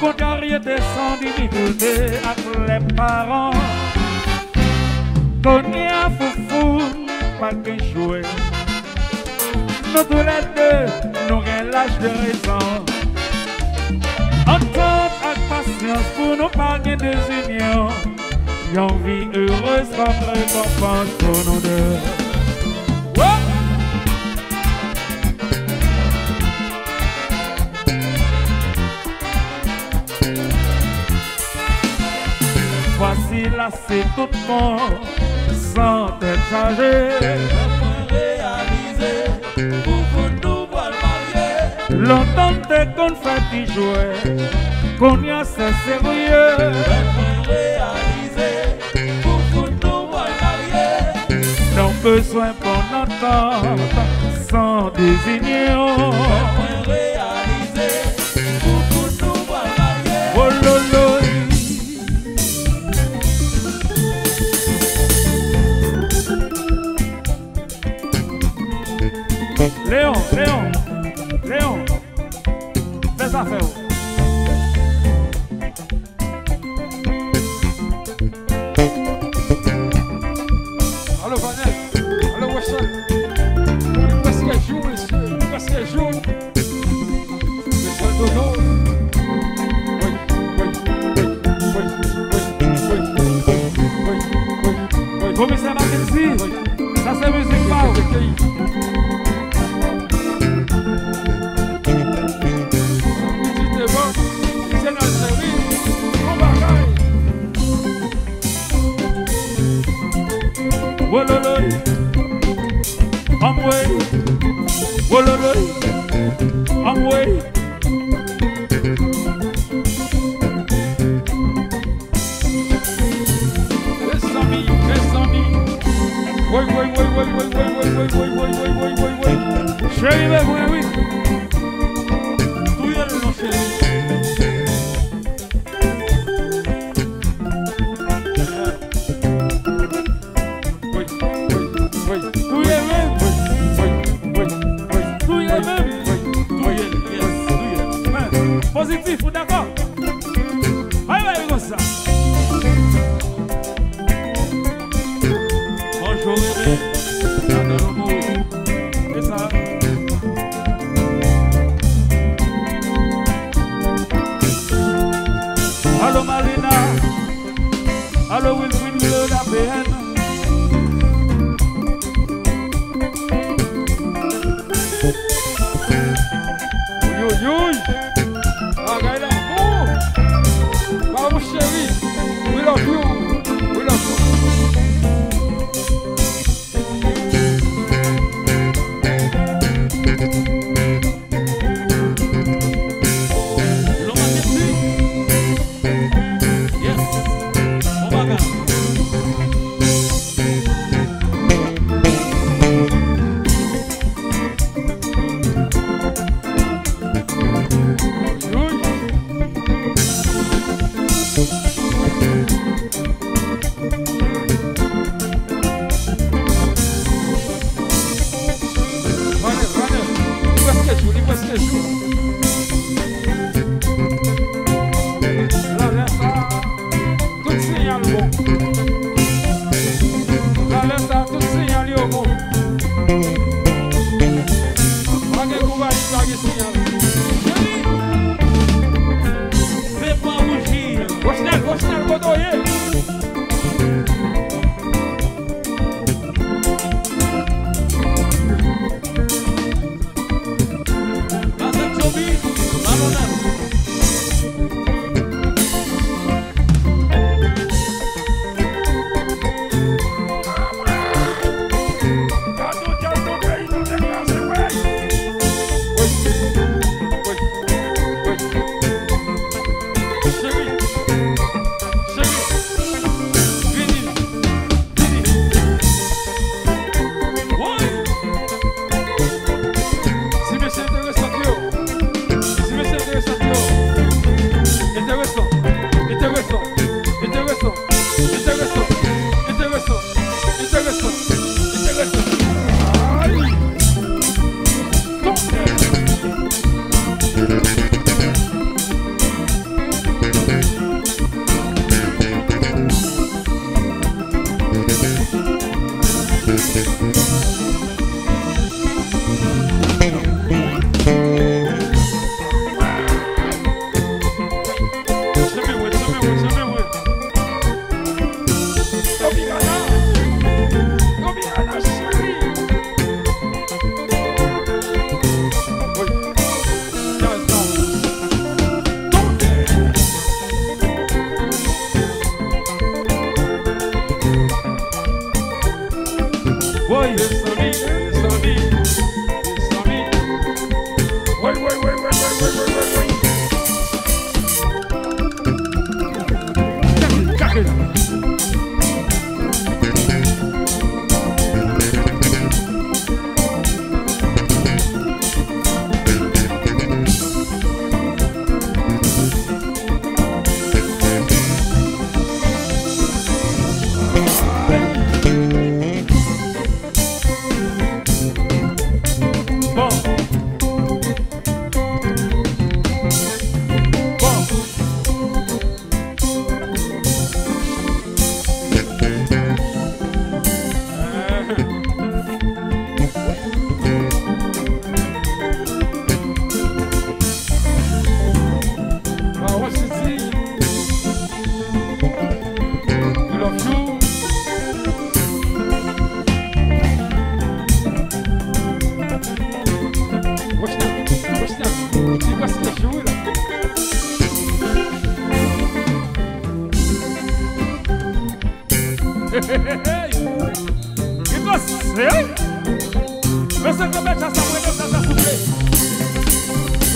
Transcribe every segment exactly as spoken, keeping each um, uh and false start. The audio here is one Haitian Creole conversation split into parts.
Kontrarye te san difikilte ak lè paran. Kounye a Foufou pa gen jwèt. Nou toulède, nou gen laj de rezon. Antant ak pasyans pou nou pa gen dezinyon. Yon vi erez kòm rekonpans pou nou de. Woo! Fwa sila se tout bon, san tèt chaje. Lè mwen reyalize, Foufou nou pral marye. Lontan n te konn fè ti jwèt, kounye a se serye. Lè mwen reyalize, Foufou nou pral marye. Nou bezwen bon antant, san dezinyon. Lè mwen reyalize, Foufou nou pral marye. Wololoy. Leon, Leon, Leon, fè zafè w. Alo, Vanessa. Alo, Rochelle. Li prèske jou, mesye. Li prèske jou. Mesye Dodo. Wi, wi, wi, wi, wi, wi, wi, wi, wi, wi, wi, wi, wi. Komisè Mackenzie. Wi. Sa se mizik pa w. Pitit Evan, Senal Seri, bon bagay. Wololoy. Anmwey. Wololoy. Anmwey. Mezanmi, mezanmi. Woy, woy, woy. Cheri bezwen wi. Touye l non, cheri. Touye menm. Touye menm. Touye l, yes, touye l. Men, pozitif, ou dakò? Bay, bay, konsa. Bonjou, bebe. Adan nou mouri. Se sa. Alo, Malina. Alo, Wilfrid, le la P N. Yoyoy! Bagay la bon! Waw, cheri! We love you! We love you! Loma Kepsi. Yes. Bon bagay.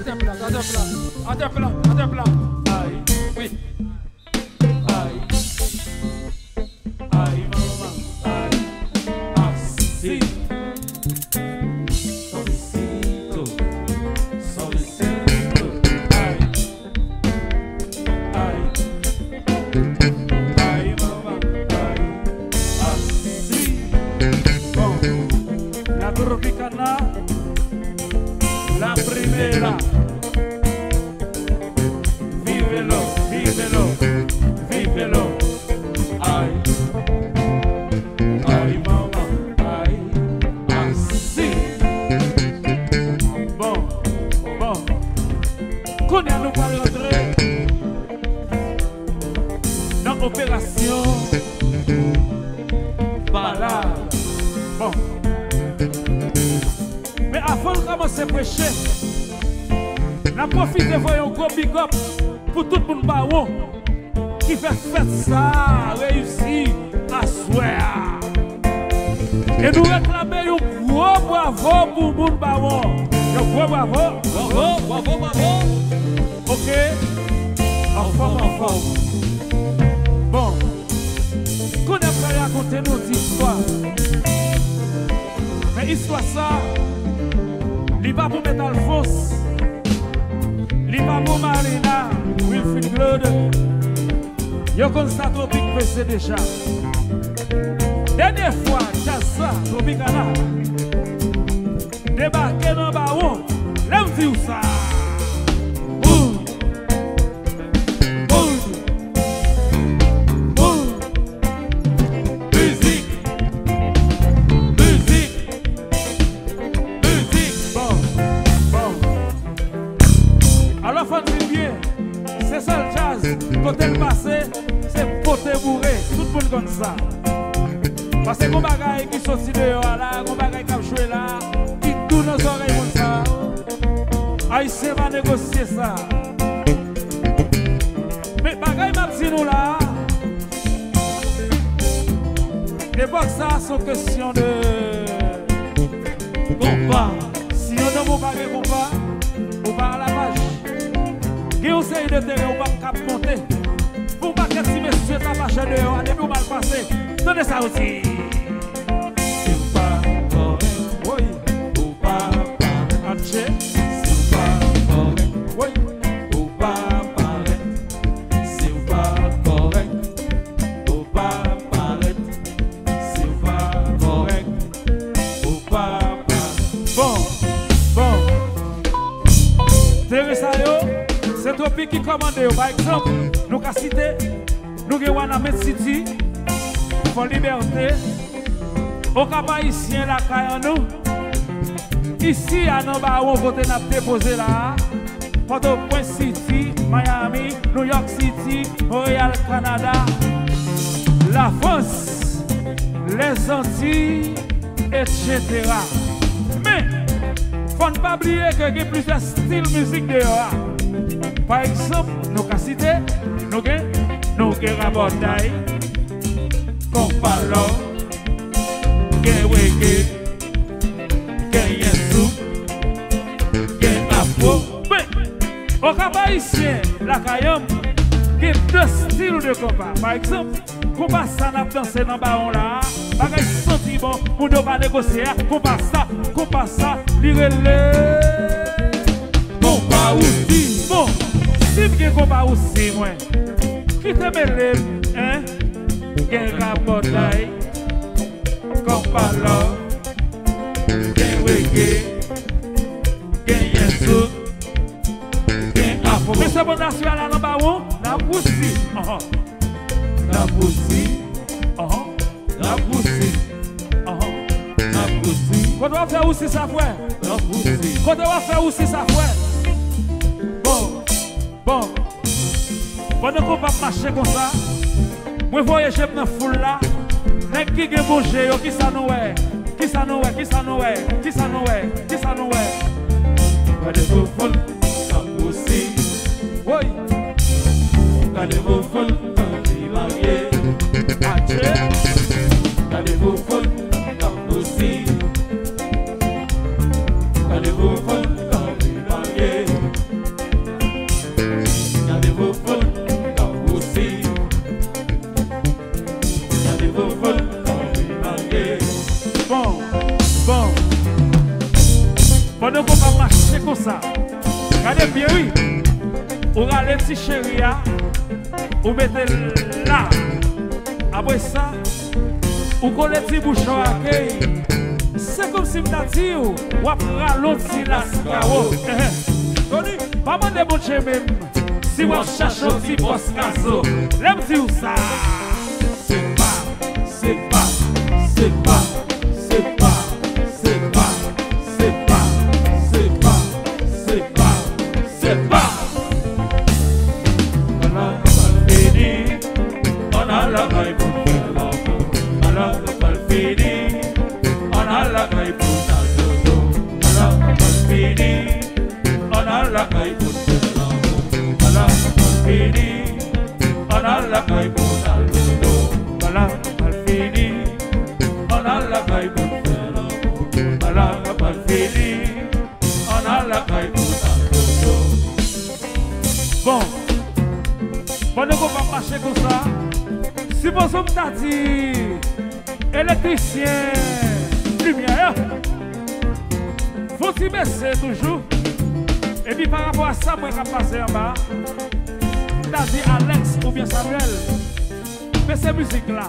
Atè plat, atè plat, atè plat, atè plat. Ay, wi. Ay. Ay, manman, ay. Asi. Suavecito, suavecito. Ay. Ay. Ay, manman, ay. Asi. Bon. La Tropicana, la primera. Vívelo, vívelo. Kounye a nou pral rantre nan operasyon balad. Bon. Men avan n kòmanse preche, n ap pwofite voye yon gwo big up pou tout moun Bawon ki fè fèt sa a reyisi aswè a. E nou reklame yon gwo bwavo pou moun Bawon. Yon gwo bwavo. Bwavo, bwavo, bwavo. Ok. Anfòm, anfòm. Bon. Kounye a m pral rakonte nou ti istwa. Men istwa sa, li pa pou Mèt Alphonse, li pa pou Marlena, Wilfrid Claude. Yo konn sa Tropik P C deja. Dènye fwa djaz sa, Tropicana, debake nan Bawon, lè m di w sa. Boom! Boom! Boom! Mizik! Mizik! Mizik! Bon, bon. Alò, fò n di byen, se sèl djaz, kote l pase, se pote boure, tout moun konn sa. Paske gon bagay ki soti deyò a la, gon bagay k ap jwe la, ki dou nan zòrèy moun sa. Ayisyen pa negosye sa. Men bagay m ap di nou la a, epòk sa a se yon kesyon de konpa. Si yon nonm ou pa gen konpa, ou pa a la paj. Gen yon seri de teren ou p ap kab monte. Pou yon pakèt ti mesye t ap mache deyò a, depi w mal pase, tande sa yo di. Si w pa kòrèk, woy, ou pa parèt. Atche. Si w pa kòrèk, woy, ou pa parèt. Si w pa kòrèk, ou pa parèt. Si w pa kòrèk, ou pa parèt. Bon, bon. Teren sa yo, se Tropik ki kòmande yo. Pa egzanp, nou ka site, nou gen Wanament City, Fòlibète, Okap Ayisyen lakay an nou. Isi a nan Bawon kote n ap depoze la a, Pòtoprens City, Miami, New York City, Montréal, Canada, Lafrans, Lèzantiy, etsetera. Men, fò n pa bliye ke gen plizyè stil mizik deyò a. Pa egzanp, nou ka site, nou gen, nou gen rabòday, konpa love, gen reggae, genyen souk, gen afro. Men, Okap Ayisyen lakay an, gen de stil de konpa. Pa egzanp, konpa sa n ap danse nan Bawon la a, bagay santi bon, moun yo pa negosye a, konpa sa, konpa sa, li rele konpa wousi. Bon, si m gen konpa wousi mwen, kite mele m, en, gen rabòday, konpa love, gen reggae, genyen souk, gen afro. Mesye, bon, nasyon la nan Bawon, n ap wousi. Anhan. N ap wousi. Anhan. N ap wousi. Anhan. N ap wousi. Kote w ap fè wousi sa, frè? N ap wousi. Kote w ap fè wousi sa, frè? Bon. Bon. Pandan konpa ap mache konsa, mwen voye je m nan foul la. Nèg ki gen bon je yo, kisa nou wè? Kisa nou wè? Kisa nou wè? Kisa nou wè? Kisa nou wè? Gade fofol k ap wousi. Woy! Gade fofol k anvi marye. Atche! Gade fofol k ap wousi. Gade fofol k anvi marye. Gade fofol k ap wousi. Gade fofol k anvi marye. Bon, bon. Pandan konpa mache konsa, gade byen wi. Ou rale ti cheri a, ou mete l la. Apre sa, ou kole ti bouchon ak li. Se kòmsi m ta di w, w ap rale yon ti laskawo. Ehe. Tony, pa mande Bondye menm si w ap chache yon ti pòs gazo. Lè m di w sa. Se pa, se pa, se pa, se pa, se pa, se pa, se pa, se pa, se pa, se pa. Fini, ann al lakay pou n al dodo. Bal la pral fini, ann al lakay pou n fè lanmou. Bal la pral fini, ann al lakay pou n al dodo. Bon, pandan konpa ap mache konsa, sipoze m ta di elektrisyen limyè a, fon ti bese toujou. Epi pa rapò a sa m wè k ap pase anba a, m ta di Alex oubyen Samuel, bese mizik la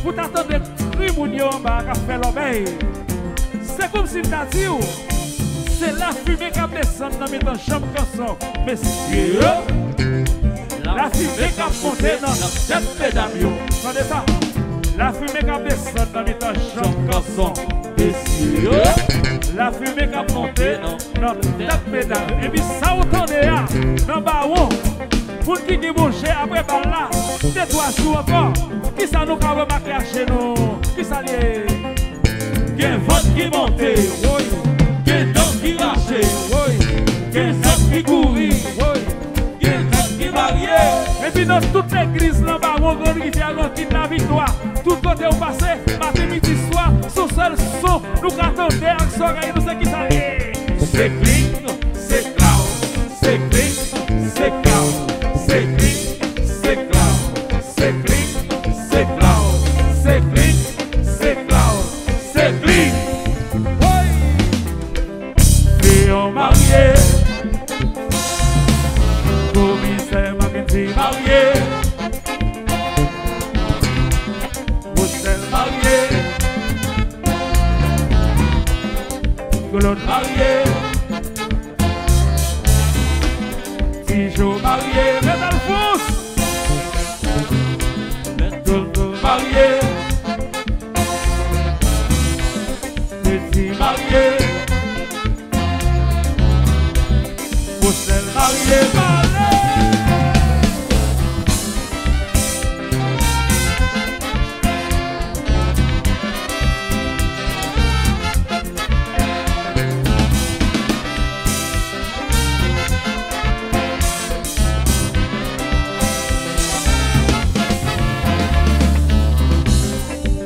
pou w ta tande kri moun yo anba a k ap fè lòbèy. Se kòmsi m ta di w, se lafimen k ap desann nan mitan janm kanson. Mesye, lafimen k ap monte nan tèt medam yo. Tande sa. Lafimen k ap desann nan mitan janm kanson. Mesye, lafimen k ap monte nan tèt medam. Epi sa w tande a, nan bawon, moun ki gen bon je apre bal la, de twa jou ankò, kisa nou ka remake ak je nou? Kisa l ye? Gen vant ki monte, woy. Gen dan ki rache, woy. Gen zòt ki kouri, woy. Gen zòt ki marye. Epi nan tout legliz nan bawon, Grann Rivyè, Rankin, Laviktwa, tout kote w pase, maten, midi, swa, se yon sèl son nou ka tande ak zòrèy nou, se kisa l ye? Se kling, se klaw, se kling, se klaw, se kling, se klaw, se kling, se klaw, se kling, se klaw, se kling. Woy! Leon marye, komisè Mackendy marye, Rosel marye, Claude marye, Ti Jo marye, Mèt Alfons. Mèt Toto marye. Peti marye. Rosel marye, pale.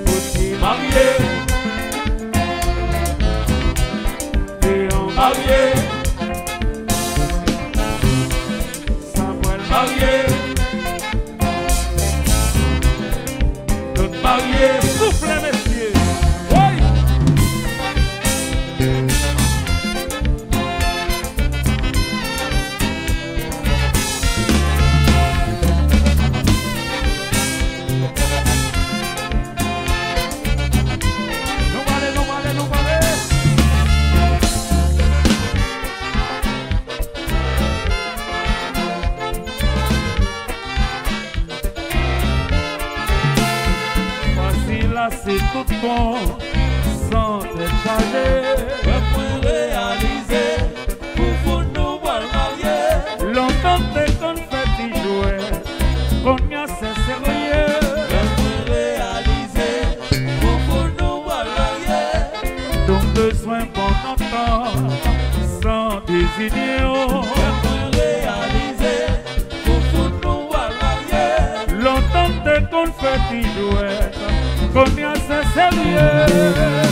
Poti marye, Leon marye, Samuel marye. Tout marye, soufle, mesye. Woy! Nou pale, nou pale, nou pale. Fwa si la se tout bon, san tèt chaje. Frè mwen reyalize, foufoun nou pral marye. Lontan te konn fè ti jwèt, kounye a se serye. Frè mwen reyalize, foufoun nou pral marye. Nou bezwen bon antant, san dezinyon. Frè mwen reyalize, foufoun nou pral marye. Lontan te konn fè ti jwèt, kounye a se serye.